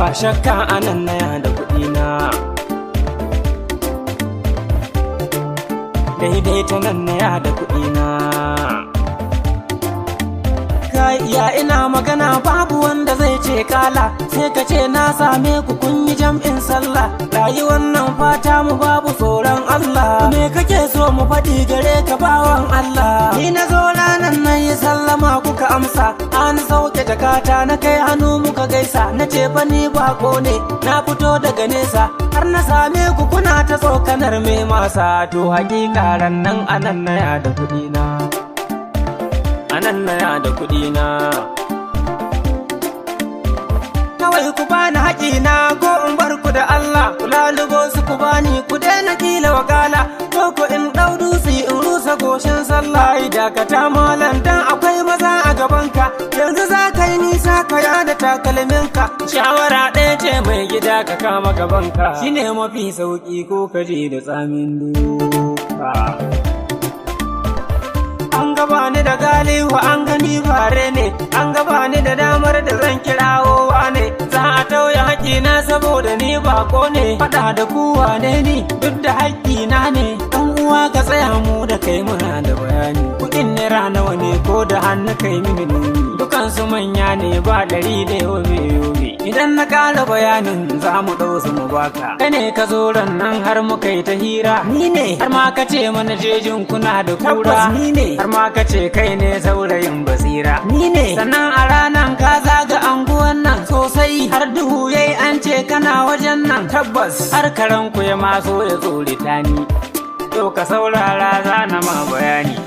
Ba shakka anan na da kuɗi na. Daidai ta nan na da kuɗi na. Ya ina magana babu wanda zai ce kala, sai ka ce na same ku kun yi jam'in sallah. Rayuwar nan fata mu babu tsoron Allah. Me kake so mu faɗi gare ka bawan Allah? Ni na zo ranar nan yi sallama kuka amsa, an sauke jakata na kai hannu muka gaisa. Na ce fa ni bako ne, na fito daga nesa, har na same ku kuna ta tsokanar me masa. To hakika ran nan anan na da kuɗi na. Anan na da kuɗi na. Kawai ku bani haƙina ko in bar ku da Allah. Ku lalubo su ku bani, ku daina kila wakala, ko ku in ɗau dutse in rusa goshin sallah. Dakata malam dan akwai maza a gabanka, yanzu za ka yi nisa ka yada takalminka. Shawara ɗaya ce mai gida ka kama gabanka, shine mafi sauƙi ko ka je da tsamin duka. An gaba ni da galihu an gani bare ne, an gaba ni da damar da zan kirawo ne. Za a tauye haƙƙina saboda ni bako ne, faɗa da ku wane ni duk da haƙƙina ne. Dan uwa ka tsaya mu da kai muna da bayani, kuɗin naira nawa ne ko da hannu kai mini nuni. Dukansu manya ne ba ɗari da yobe yobe. Idan na ƙara bayanin za mu ɗau su mu baka. Kai ne ka zo ran nan har muka yi ta hira, Ni ne. Har ma ka ce mana jejin kuna da kura, Tabbas ni ne. Har ma ka ce kai ne saurayin basira, Ni ne. Sannan a ranan ka zaga anguwan nan sosai, har duhu yayi an ce kana wajen nan. Tabbas. Har karan ku ya maso ya tsorita ni. To ka saurara zana ma bayani.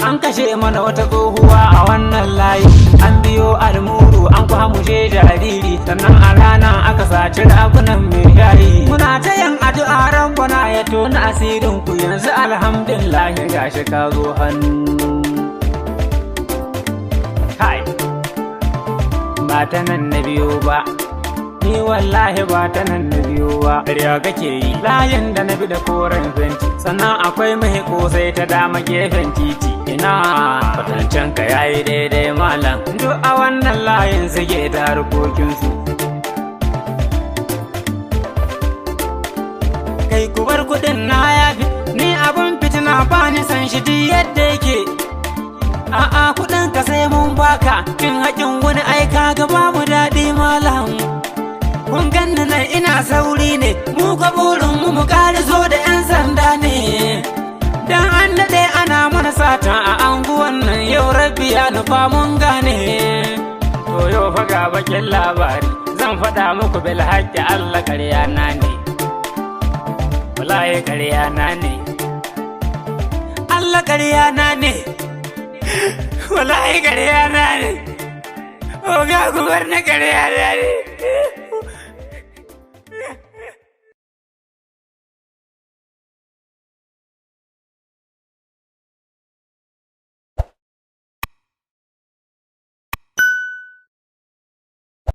An kashe mana wata tsohuwa a wannan layi, an biyo almuru an kwamushe jariri, sannan a rana aka saci ragunan mai shayi. Muna ta yin addu'a rabbana ya tona asirin ku, yanzu alhamdulillah gashi ka zo hannu. Kai, ba ta nan na biyo ba. Ni wallahi ba ta nan na biyo ba. Ƙarya kake yi. Layin da na bi da koren fenti, sannan akwai mai kosai ta dama gefen titi. Ina kwatancen ka yayi daidai malam. Duk a wannan layin suke ta harkokinsu. Kai ku bar kuɗin na yafi, ni abun fitina ba ni san shi duk yadda yake. A'a kuɗin ka sai mun baka, cin haƙin wani aika ga babu daɗi malam. Kun ganni nan ina sauri ne, mu ka burin mu mu ƙara zo da 'yan sanda ne. Dan an daɗe ana mana sata a anguwan nan, yau rabbi ya nufa mun gane. To yau fa ga bakin labari, zan faɗa muku bil haƙƙi Allah ƙarya na ne. Wallahi ƙarya na ne. Allah ƙarya na ne. Wallahi ƙarya na ne. Oga gubar na ƙarya na ne.